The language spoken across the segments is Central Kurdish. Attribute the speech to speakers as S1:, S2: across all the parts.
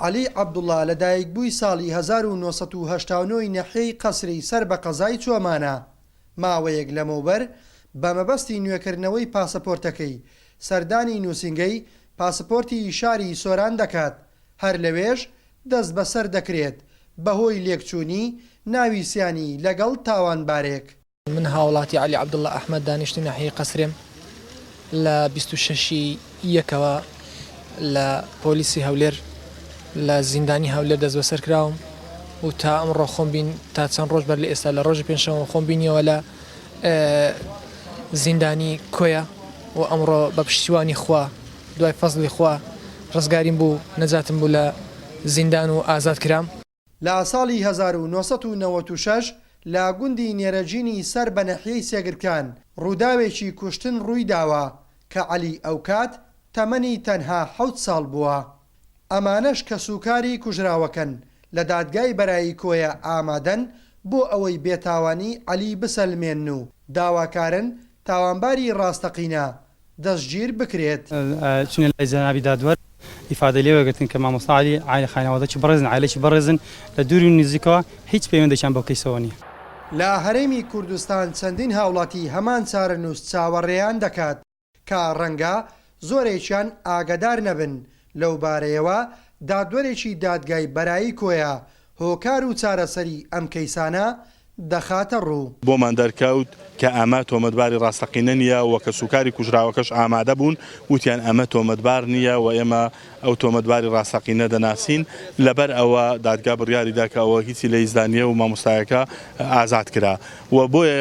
S1: عەلی عەبدوڵا لەدایکبووی ساڵی 1989 ی نەحیەی قەسرێی سەر بە قەزای چۆمانە، ماوەیەک لەمەوبەر بە مەبەستی نوێکردنەوەی پاسەپۆرتەکەی سەردانی نووسینگەی پاسپۆرتی شاری سۆران دەکات، هەر لەوێش دەستبەسەر دەکرێت بەهۆی لێکچوونی ناوی سیانی لەگەڵ تاوانبارێک.
S2: من هاوڵاتی عەلی عەبدوڵا ئەحمەد دانیشتوی ناحیەی قەسرێم لە 26 ی یەکەوە لە پۆلیسی هەولێر لە زیندانی هەولێر دەستبەسەر کراوم و تا ئەمڕۆ خۆم بین تا چەند ڕۆژ بەر لە ئێستا لە ڕۆژی پێنجشەممەوە خۆم بینیەوە لە زیندانی کۆیە و ئەمڕۆ بە پشتیوانی خوا دوای فەزڵی خوا ڕزگاریم بوو نەجاتم بوو لە زیندان و ئازاد کرام.
S1: لە ساڵی 1996 لە گوندی نێرەجینی سەر بە نەحیەی سێگرکان ڕووداوێکی کوشتن ڕوویداوە کە عەلی ئەوکات تەمەنی تەنها حەوت ساڵ بووە. ئەمانەش کەسوکاری کوژراوەکەن لە دادگای بەرایی کۆیە ئامادەن بۆ ئەوەی بێتاوانی عەلی بسەلمێنن و داواکارن تاوانباری ڕاستەقینە دەستگیر بکرێت.
S3: چونە لای جەنابی دادوەر ئیفادەی لێ وەرگرتن کە مامۆستا عەلی عایلە خانەوادەکی بەڕێزن عایلەکی بەڕێزن لە دوور و نزیکەوە هیچ پەیوەندێکیان بەو کەیسەوە نیە.
S1: لە هەرێمی کوردستان چەندین هاوڵاتی هەمان چارەنووس چاوەڕێیان دەکات کە ڕەنگە زۆرێکیان ئاگەدار نەبن، لەوبارەیەوە دادوەرێکی دادگای بەرایی کۆیە هۆکار و چارەسەری ئەم کەیسانە دەخاتە ڕوو.
S4: بۆمان دەرکەوت کە ئەمە تۆمەتباری ڕاستەقینە نییە و کەسوکاری کوژراوەکەش ئامادە بوون، وتیان ئەمە تۆمەتبار نییە و ئێمە ئەو تۆمەتباری ڕاستەقینە دەناسین، لەبەر ئەوە دادگا بڕیاری دا کە ئەوە هیچی لە هیچدا نییە و مامۆستایەکە ئازاد کرا و بۆیە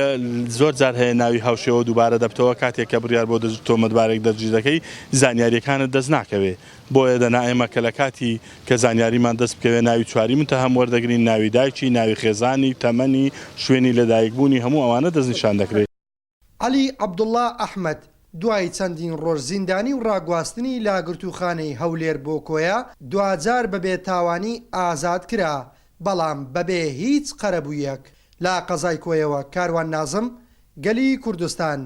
S4: زۆر جار هەیە ناوی هاوشێوە دووبارە دەبتەوە کاتێک کە بڕیار بۆ تۆمەتبارێک دەرگیر دەکەی زانیارییەکانت دەست ناکەوێ. بۆیە دەنا ئێمە کە لە کاتی کە زانیاریمان دەست بکەوێ ناوی چواری متهم وەردەگرین، ناوی دایکی، ناوی خێزانی، تەمەنی، شوێنی لەدایکبوونی هەموو ئەوانە دەستنیشان دەکرێ.
S1: عەلی عەبدوڵا ئەحمەد، دوای چەندین ڕۆژ زیندانی و ڕاگواستنی لە گرتووخانەی هەولێر بۆ کۆیە، دواجار بەبێ تاوانی ئازاد کرا، بەڵام بەبێ هیچ قەرەبوویەک. لە قەزای کۆیەوە کاروان نازم، گەلی کوردستان.